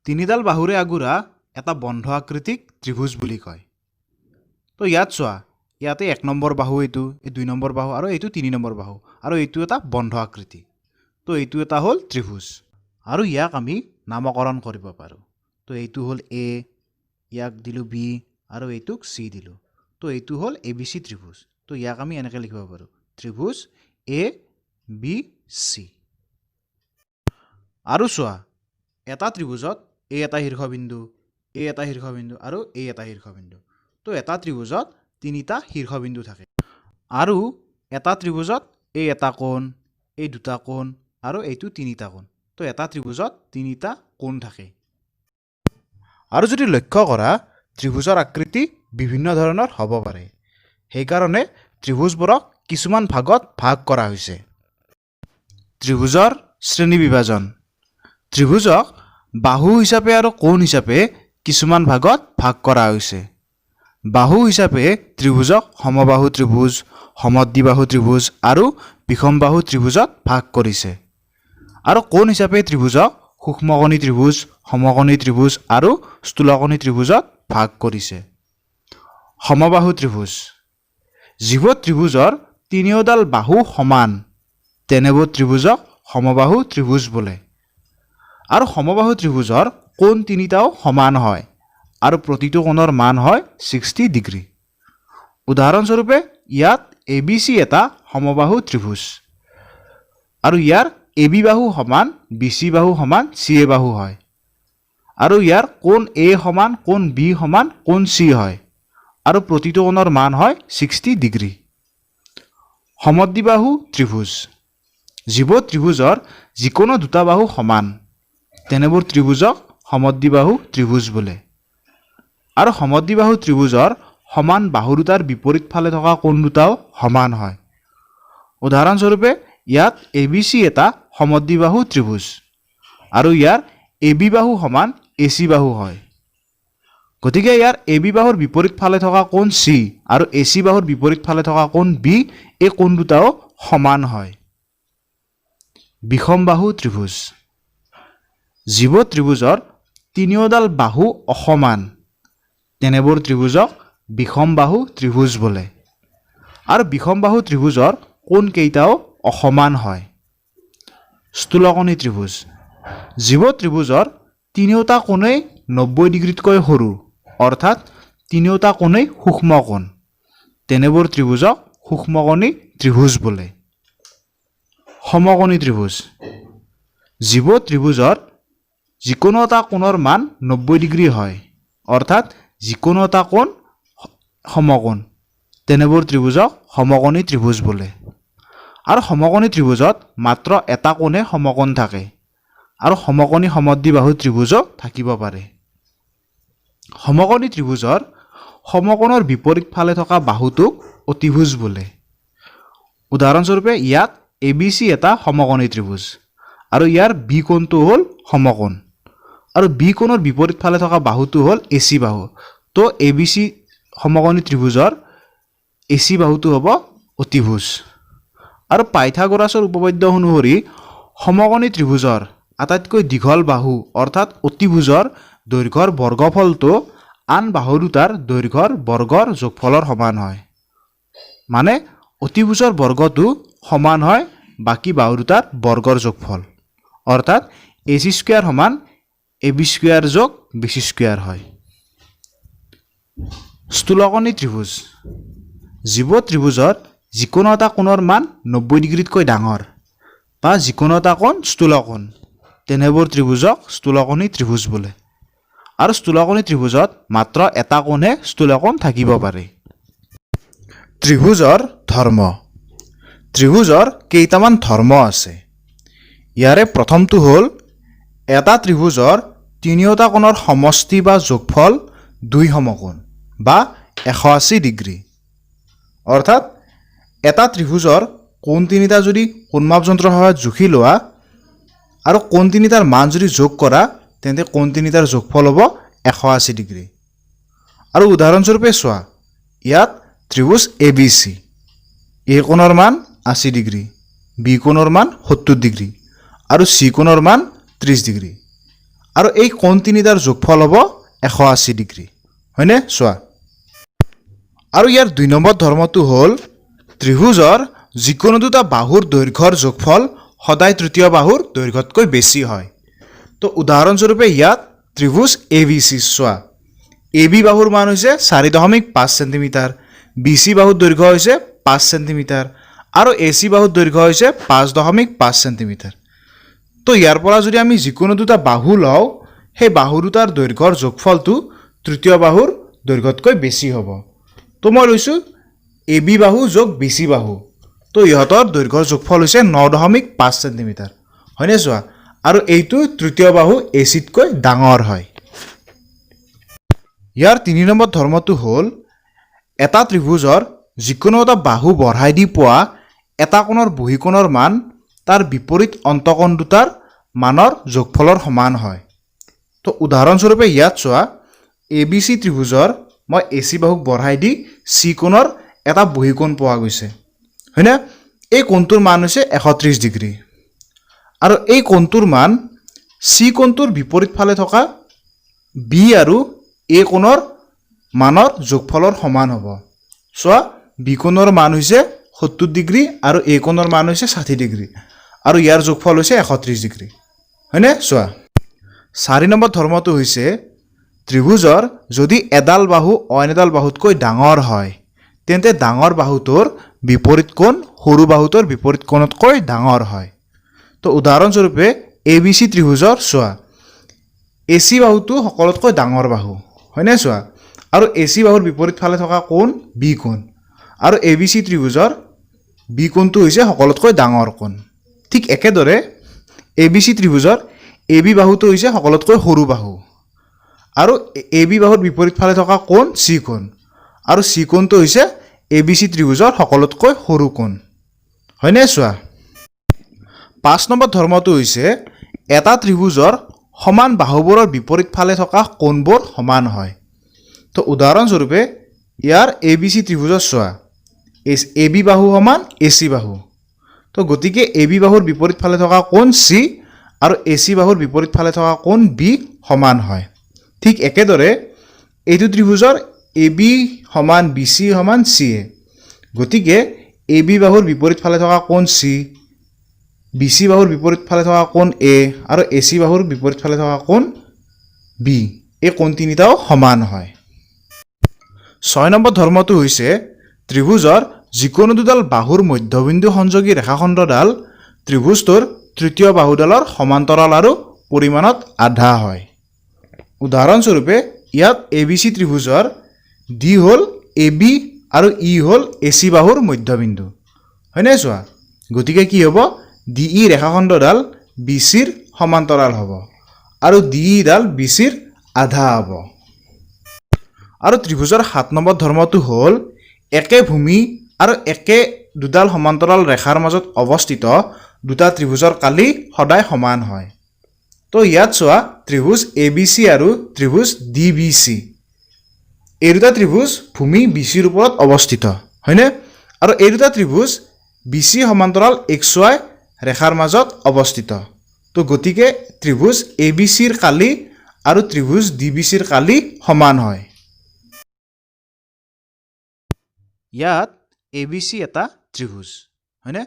তিনিডাল বাহুৰে আগুৰা এটা বন্ধ আকৃতিক ত্ৰিভুজ বুলি কয়। তো ইয়াত চোৱা, ইয়াতে 1 নম্বৰ বাহু, এইটো এই 2 নম্বৰ বাহু আৰু এইটো 3 নম্বৰ বাহু আৰু এইটো এটা বন্ধ আকৃতি। তো এইটো এটা হ'ল ত্ৰিভুজ আৰু ইয়াক আমি নামকৰণ কৰিব পাৰোঁ। তো এইটো হ'ল এ, ইয়াক দিলোঁ বি আৰু এইটোক চি দিলোঁ। তো এইটো হ'ল এ বি চি ত্ৰিভুজ। তো ইয়াক আমি এনেকৈ লিখিব পাৰোঁ, ত্ৰিভুজ এ বি চি। আৰু চোৱা, এটা ত্ৰিভুজত এই এটা শীৰ্ষবিন্দু, এই এটা শীৰ্ষবিন্দু আৰু এই এটা শীৰ্ষবিন্দু। তো এটা ত্ৰিভুজত তিনিটা শীৰ্ষবিন্দু থাকে আৰু এটা ত্ৰিভুজত এই এটা কোণ, এই দুটা কোণ আৰু এইটো তিনিটা কোণ। তো এটা ত্ৰিভুজত তিনিটা কোণ থাকে। আৰু যদি লক্ষ্য কৰা, ত্ৰিভুজৰ আকৃতি বিভিন্ন ধৰণৰ হ'ব পাৰে। সেইকাৰণে ত্ৰিভুজবোৰক কিছুমান ভাগত ভাগ কৰা হৈছে। ত্ৰিভুজৰ শ্ৰেণী বিভাজন। ত্ৰিভুজক বাহু হিচাপে আৰু কোণ হিচাপে কিছুমান ভাগত ভাগ কৰা হৈছে। বাহু হিচাপে ত্ৰিভুজক সমবাহু ত্ৰিভুজ, সমদ্বিবাহু ত্ৰিভুজ আৰু বিষমবাহু ত্ৰিভুজত ভাগ কৰিছে। আৰু কোণ হিচাপে ত্ৰিভুজক সূক্ষ্মকোণী ত্ৰিভুজ, সমকোণী ত্ৰিভুজ আৰু স্থূলকোণী ত্ৰিভুজত ভাগ কৰিছে। সমবাহু ত্ৰিভুজ: যিবোৰ ত্ৰিভুজৰ তিনিওডাল বাহু সমান, তেনেবোৰ ত্ৰিভুজক সমবাহু ত্ৰিভুজ বোলে। আৰু সমবাহু ত্ৰিভুজৰ কোণ তিনিটাও সমান হয় আৰু প্ৰতিটো কোণৰ মান হয় 60 ডিগ্ৰী। উদাহৰণস্বৰূপে, ইয়াত এ বি চি এটা সমবাহু ত্ৰিভুজ আৰু ইয়াৰ এ বি বাহু সমান বি চি বাহু সমান চি এ বাহু হয় আৰু ইয়াৰ কোণ এ সমান কোণ বি সমান কোণ চি হয় আৰু প্ৰতিটো কোণৰ মান হয় 60 ডিগ্ৰী। সমদ্বিবাহু ত্ৰিভুজ: যিবোৰ ত্ৰিভুজৰ যিকোনো দুটা বাহু সমান, তেনেবোৰ ত্ৰিভুজক সমদ্বিবাহু ত্ৰিভুজ বোলে। আৰু সমদ্বিবাহু ত্ৰিভুজৰ সমান বাহু দুটাৰ বিপৰীত ফালে থকা কোণ দুটাও সমান হয়। উদাহৰণস্বৰূপে, ইয়াত এ বি চি এটা সমদ্বিবাহু ত্ৰিভুজ আৰু ইয়াৰ এ বি বাহু সমান এ চি বাহু হয়। গতিকে ইয়াৰ এ বি বাহুৰ বিপৰীত ফালে থকা কোণ চি আৰু এ চি বাহুৰ বিপৰীত ফালে থকা কোণ বি, এই কোণ দুটাও সমান হয়। বিষমবাহু ত্ৰিভুজ: যিবোৰ ত্ৰিভুজৰ তিনিওডাল বাহু অসমান, তেনেবোৰ ত্ৰিভুজক বিষমবাহু ত্ৰিভুজ বোলে। আৰু বিষমবাহু ত্ৰিভুজৰ কোণকেইটাও অসমান হয়। স্থূলকোণী ত্ৰিভুজ: যিবোৰ ত্ৰিভুজৰ তিনিওটা কোণেই 90 ডিগ্ৰীতকৈ সৰু, অৰ্থাৎ তিনিওটা কোণেই সূক্ষ্ম কোণ, তেনেবোৰ ত্ৰিভুজক সূক্ষ্মকোণী ত্ৰিভুজ বোলে। সমকোণী ত্ৰিভুজ: যিবোৰ ত্ৰিভুজৰ যিকোনো এটা কোণৰ মান 90 ডিগ্ৰী হয়, অৰ্থাৎ যিকোনো এটা কোণ সমকোণ, তেনেবোৰ ত্ৰিভুজক সমকোণী ত্ৰিভুজ বোলে। আৰু সমকোণী ত্ৰিভুজত মাত্ৰ এটা কোণে সমকোণ থাকে আৰু সমকোণী সমদ্বিবাহু ত্ৰিভুজো থাকিব পাৰে। সমকোণী ত্ৰিভুজৰ সমকোণৰ বিপৰীত ফালে থকা বাহুটোক অতিভুজ বোলে। উদাহৰণস্বৰূপে, ইয়াত এ বি চি এটা সমকোণী ত্ৰিভুজ আৰু ইয়াৰ বি কোণটো হ'ল সমকোণ আৰু বি কোণৰ বিপৰীত ফালে থকা বাহুটো হ'ল এ চি বাহু। তো এ বি চি সমকোণী ত্ৰিভুজৰ এ চি বাহুটো হ'ব অতিভুজ। আৰু পাইথাগোৰাছৰ উপপাদ্য অনুসৰি সমকোণী ত্ৰিভুজৰ আটাইতকৈ দীঘল বাহু, অৰ্থাৎ অতিভুজৰ দৈৰ্ঘ্যৰ বৰ্গফলটো আন বাহু দুটাৰ দৈৰ্ঘ্যৰ বৰ্গৰ যোগফলৰ সমান হয়। মানে অতিভুজৰ বৰ্গটো সমান হয় বাকী বাহু দুটাৰ বৰ্গৰ যোগফল, অৰ্থাৎ এ চি স্কুৱেৰ সমান এ বি স্কুৱেৰ যোগ বি চি স্কুৱেৰ হয়। স্থূলকোণী ত্ৰিভুজ: যিবোৰ ত্ৰিভুজৰ যিকোনো এটা কোণৰ মান 90 ডিগ্ৰীতকৈ ডাঙৰ বা যিকোনো এটা কোণ স্থূলকোণ, তেনেবোৰ ত্ৰিভুজক স্থূলকোণী ত্ৰিভুজ বোলে। আৰু স্থূলকোণী ত্ৰিভুজত মাত্ৰ এটা কোণহে স্থূলকোণ থাকিব পাৰে। ত্ৰিভুজৰ ধৰ্ম। ত্ৰিভুজৰ কেইটামান ধৰ্ম আছে। ইয়াৰে প্ৰথমটো হ'ল, এটা ত্ৰিভুজৰ তিনিওটা কোণৰ সমষ্টি বা যোগফল দুই সমকোণ বা 180 ডিগ্ৰী। অৰ্থাৎ এটা ত্ৰিভুজৰ কোণ তিনিটা যদি কোণমাপ যন্ত্ৰৰ সহায়ত জুখি লোৱা আৰু কোণ তিনিটাৰ মান যদি যোগ কৰা, তেন্তে কোণ তিনিটাৰ যোগফল হ'ব 180 ডিগ্ৰী। আৰু উদাহৰণস্বৰূপে চোৱা, ইয়াত ত্ৰিভুজ এ বি চি, এ কোণৰ মান 80 ডিগ্ৰী, বি কোণৰ মান 70 ডিগ্ৰী আৰু চি কোণৰ মান 30 ডিগ্ৰী। আৰু এই কোণ তিনিটাৰ যোগফল হ'ব 180 ডিগ্ৰী, হয়নে চোৱা। আৰু ইয়াৰ 2 নম্বৰ ধৰ্মটো হ'ল ত্ৰিভুজৰ যিকোনো দুটা বাহুৰ দৈৰ্ঘ্যৰ যোগফল সদায় তৃতীয় বাহুৰ দৈৰ্ঘ্যতকৈ বেছি হয়। তো উদাহৰণস্বৰূপে ইয়াত ত্ৰিভুজ এ বি চি চোৱা, এ বি বাহুৰ মান হৈছে 4.5 চেণ্টিমিটাৰ, বি চি বাহুৰ দৈৰ্ঘ্য হৈছে 5 চেণ্টিমিটাৰ আৰু এ চি বাহুৰ দৈৰ্ঘ্য হৈছে 5.5 চেণ্টিমিটাৰ। তো ইয়াৰ পৰা যদি আমি যিকোনো দুটা বাহু লওঁ, সেই বাহু দুটাৰ দৈৰ্ঘ্যৰ যোগফলটো তৃতীয় বাহুৰ দৈৰ্ঘ্যতকৈ বেছি হ'ব। তো মই লৈছোঁ এ বি বাহু যোগ বি চি বাহু, তো ইহঁতৰ দৈৰ্ঘ্যৰ যোগফল হৈছে 9.5 চেণ্টিমিটাৰ, হয়নে চোৱা। আৰু এইটো তৃতীয় বাহু এ চিতকৈ ডাঙৰ হয়। ইয়াৰ 3 নম্বৰ ধৰ্মটো হ'ল এটা ত্ৰিভুজৰ যিকোনো এটা বাহু বঢ়াই দি পোৱা এটা কোণৰ বহিঃকোণৰ মান তাৰ বিপৰীত অন্তঃকোণ দুটাৰ মানৰ যোগফলৰ সমান হয়। তো উদাহৰণস্বৰূপে ইয়াত চোৱা, এ বি চি ত্ৰিভুজৰ মই এ চি বাহুক বঢ়াই দি চি কোণৰ এটা বহিঃকোণ পোৱা গৈছে, হয়নে। এই কোণটোৰ মান হৈছে 130 ডিগ্ৰী আৰু এই কোণটোৰ মান চি কোণটোৰ বিপৰীত ফালে থকা বি আৰু এ কোণৰ মানৰ যোগফলৰ সমান হ'ব। চোৱা, বি কোণৰ মান হৈছে 70 ডিগ্ৰী আৰু এ কোণৰ মান হৈছে 60 ডিগ্ৰী আৰু ইয়াৰ যোগফল হৈছে 130 ডিগ্ৰী, হয়নে চোৱা। 4 নম্বৰ ধৰ্মটো হৈছে ত্ৰিভুজৰ যদি এডাল বাহু অইন এডাল বাহুতকৈ ডাঙৰ হয়, তেন্তে ডাঙৰ বাহুটোৰ বিপৰীত কোণ সৰু বাহুটোৰ বিপৰীত কোণতকৈ ডাঙৰ হয়। তো উদাহৰণস্বৰূপে এ বি চি ত্ৰিভুজৰ চোৱা, এ চি বাহুটো সকলোতকৈ ডাঙৰ বাহু, হয়নে চোৱা, আৰু এ চি বাহুৰ বিপৰীত ফালে থকা কোণ বি কোণ আৰু এ বি চি ত্ৰিভুজৰ বি কোণটো হৈছে সকলোতকৈ ডাঙৰ কোণ। ঠিক একেদৰে A B C ত্ৰিভুজৰ A B বাহুটো হৈছে সকলোতকৈ সৰু বাহু আৰু এ বি বাহুৰ বিপৰীত ফালে থকা কোণ চি কোণ আৰু চি কোণটো হৈছে এ বি চি ত্ৰিভুজৰ সকলোতকৈ সৰু কোণ, হয়নে চোৱা। 5 নম্বৰ ধৰ্মটো হৈছে এটা ত্ৰিভুজৰ সমান বাহুবোৰৰ বিপৰীত ফালে থকা কোণবোৰ সমান হয়। তো উদাহৰণস্বৰূপে ইয়াৰ এ বি চি ত্ৰিভুজৰ চোৱা, এ বি বাহু সমান এ চি বাহু, তো গতিকে এ বি বাহুৰ বিপৰীত ফালে থকা কোণ চি আৰু এ চি বাহুৰ বিপৰীত ফালে থকা কোণ বি সমান হয়। ঠিক একেদৰে এইটো ত্ৰিভুজৰ এ বি সমান বি চি সমান চি এ, গতিকে এ বি বাহুৰ বিপৰীত ফালে থকা কোণ চি, বি চি বাহুৰ বিপৰীত ফালে থকা কোণ এ আৰু এ চি বাহুৰ বিপৰীত ফালে থকা কোণ বি, এই কোণ তিনিটাও সমান হয়। 6 নম্বৰ ধৰ্মটো হৈছে ত্ৰিভুজৰ যিকোনো দুডাল বাহুৰ মধ্যবিন্দু সংযোগী ৰেখাখণ্ডডাল ত্ৰিভুজটোৰ তৃতীয় বাহুডালৰ সমান্তৰাল আৰু পৰিমাণত আধা হয়। উদাহৰণস্বৰূপে ইয়াত এ বি চি ত্ৰিভুজৰ ডি হ'ল এ বি আৰু ই হ'ল এ চি বাহুৰ মধ্যবিন্দু, হয়নে চোৱা। গতিকে কি হ'ব, ডি ই ৰেখাখণ্ডডাল বি চিৰ সমান্তৰাল হ'ব আৰু ডি ইডাল বি চিৰ আধা হ'ব। আৰু ত্ৰিভুজৰ 7 নম্বৰ ধৰ্মটো হ'ল একে ভূমি আৰু একে দুডাল সমান্তৰাল ৰেখাৰ মাজত অৱস্থিত দুটা ত্ৰিভুজৰ কালি সদায় সমান হয়। তো ইয়াত চোৱা, ত্ৰিভুজ এ বি চি আৰু ত্ৰিভুজ ডি বি চি, এই দুটা ত্ৰিভুজ ভূমি বি চিৰ ওপৰত অৱস্থিত, হয়নে। আৰু এই দুটা ত্ৰিভুজ বি চি সমান্তৰাল এক্স ৱাই ৰেখাৰ মাজত অৱস্থিত। তো গতিকে ত্ৰিভুজ এ বি চিৰ কালি আৰু ত্ৰিভুজ ডি বি চিৰ কালি সমান হয়। ইয়াত এ বি চি এটা ত্ৰিভুজ, হয়নে।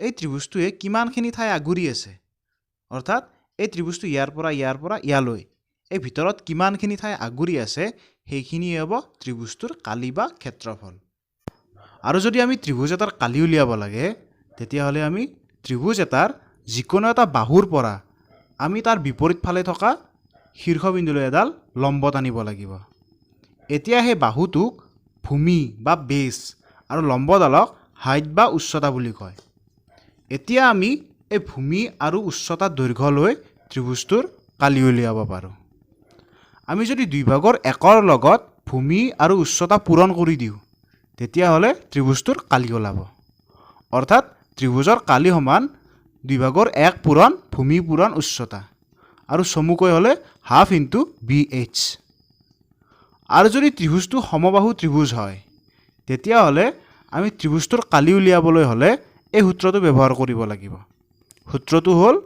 এই ত্ৰিভুজটোৱে কিমানখিনি ঠাই আগুৰি আছে, অৰ্থাৎ এই ত্ৰিভুজটো ইয়াৰ পৰা ইয়াৰ পৰা ইয়ালৈ এই ভিতৰত কিমানখিনি ঠাই আগুৰি আছে সেইখিনিয়ে হ'ব ত্ৰিভুজটোৰ কালি বা ক্ষেত্ৰফল। আৰু যদি আমি ত্ৰিভুজ এটাৰ কালি উলিয়াব লাগে, তেতিয়াহ'লে আমি ত্ৰিভুজ এটাৰ যিকোনো এটা বাহুৰ পৰা আমি তাৰ বিপৰীত ফালে থকা শীৰ্ষবিন্দুলৈ এডাল লম্ব টানিব লাগিব। এতিয়া সেই বাহুটোক ভূমি বা বেছ আৰু লম্বডালক হাইট বা উচ্চতা বুলি কয়। এতিয়া আমি এই ভূমি আৰু উচ্চতা দৈৰ্ঘ্য লৈ ত্ৰিভুজটোৰ কালি উলিয়াব পাৰোঁ। আমি যদি দুই ভাগৰ একৰ লগত ভূমি আৰু উচ্চতা পূৰণ কৰি দিওঁ, তেতিয়াহ'লে ত্ৰিভুজটোৰ কালি ওলাব। অৰ্থাৎ ত্ৰিভুজৰ কালি সমান দুই ভাগৰ এক পূৰণ ভূমি পূৰণ উচ্চতা, আৰু চমুকৈ হ'লে হাফ ইনটু বি এইচ। আৰু যদি ত্ৰিভুজটো সমবাহু ত্ৰিভুজ হয়, তেতিয়াহ'লে আমি ত্ৰিভুজটোৰ কালি উলিয়াবলৈ হ'লে এই সূত্ৰটো ব্যৱহাৰ কৰিব লাগিব। সূত্ৰটো হ'ল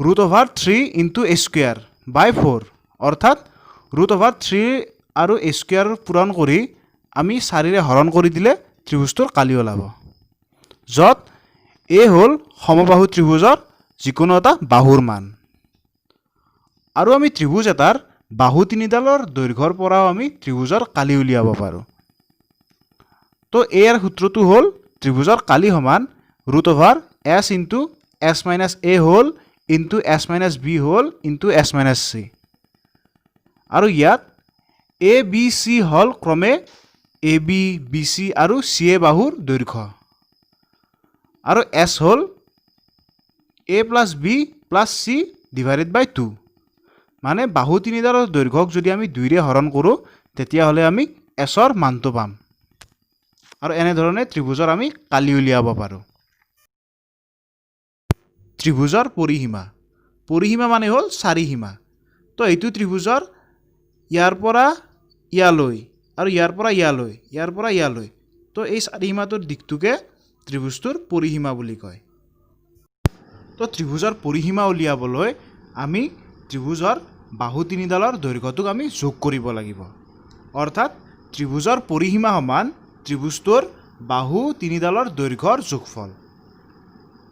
root over three into a square by four. অৰ্থাৎ ৰুট অভাৰ থ্ৰী আৰু এ স্কুৱেৰ পূৰণ কৰি আমি চাৰিৰে হৰণ কৰি দিলে ত্ৰিভুজটোৰ কালি ওলাব, য'ত এ হ'ল সমবাহু ত্ৰিভুজৰ যিকোনো এটা বাহুৰ মান। আৰু আমি ত্ৰিভুজ এটাৰ বাহু তিনিডালৰ দৈৰ্ঘ্যৰ পৰাও আমি ত্ৰিভুজৰ কালি উলিয়াব পাৰোঁ। তো ইয়াৰ সূত্ৰটো হ'ল ত্ৰিভুজৰ কালি সমান root over S into S minus A whole into S minus B whole into S minus C. আৰু ইয়াত এ বি চি হ'ল ক্ৰমে এ বি, বি চি আৰু চি এ বাহুৰ দৈৰ্ঘ্য আৰু এছ হ'ল A plus B plus C divided by two. মানে বাহু তিনিডালৰ দৈৰ্ঘ্যক যদি আমি দুইৰে হৰণ কৰোঁ, তেতিয়াহ'লে আমি এছৰ মানটো পাম। আৰু এনেধৰণে ত্ৰিভুজৰ আমি কালি উলিয়াব পাৰোঁ। ত্ৰিভুজৰ পৰিসীমা। পৰিসীমা মানে হ'ল চাৰিসীমা। তো এইটো ত্ৰিভুজৰ ইয়াৰ পৰা ইয়ালৈ আৰু ইয়াৰ পৰা ইয়ালৈ, ইয়াৰ পৰা ইয়ালৈ, তো এই চাৰিসীমাটোৰ দিশটোকে ত্ৰিভুজটোৰ পৰিসীমা বুলি কয়। তো ত্ৰিভুজৰ পৰিসীমা উলিয়াবলৈ আমি ত্ৰিভুজৰ বাহু তিনিডালৰ দৈৰ্ঘ্যটোক আমি যোগ কৰিব লাগিব। অৰ্থাৎ ত্ৰিভুজৰ পৰিসীমা সমান ত্ৰিভুজটোৰ বাহু তিনিডালৰ দৈৰ্ঘ্যৰ যোগফল।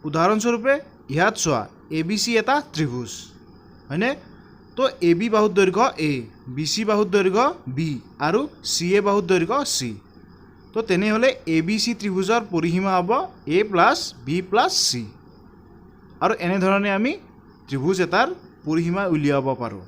উদাহৰণস্বৰূপে ইয়াত চোৱা, এ বি চি এটা ত্ৰিভুজ, হয়নে? তো এ বি বাহুৰ দৈৰ্ঘ্য এ, বি চি বাহুৰ দৈৰ্ঘ্য বি আৰু চি এ বাহুৰ দৈৰ্ঘ্য চি। তো তেনেহ'লে এ বি চি ত্ৰিভুজৰ পৰিসীমা হ'ব A plus B plus C. আৰু এনেধৰণে আমি ত্ৰিভুজ এটাৰ পৰিসীমা উলিয়াব পাৰোঁ।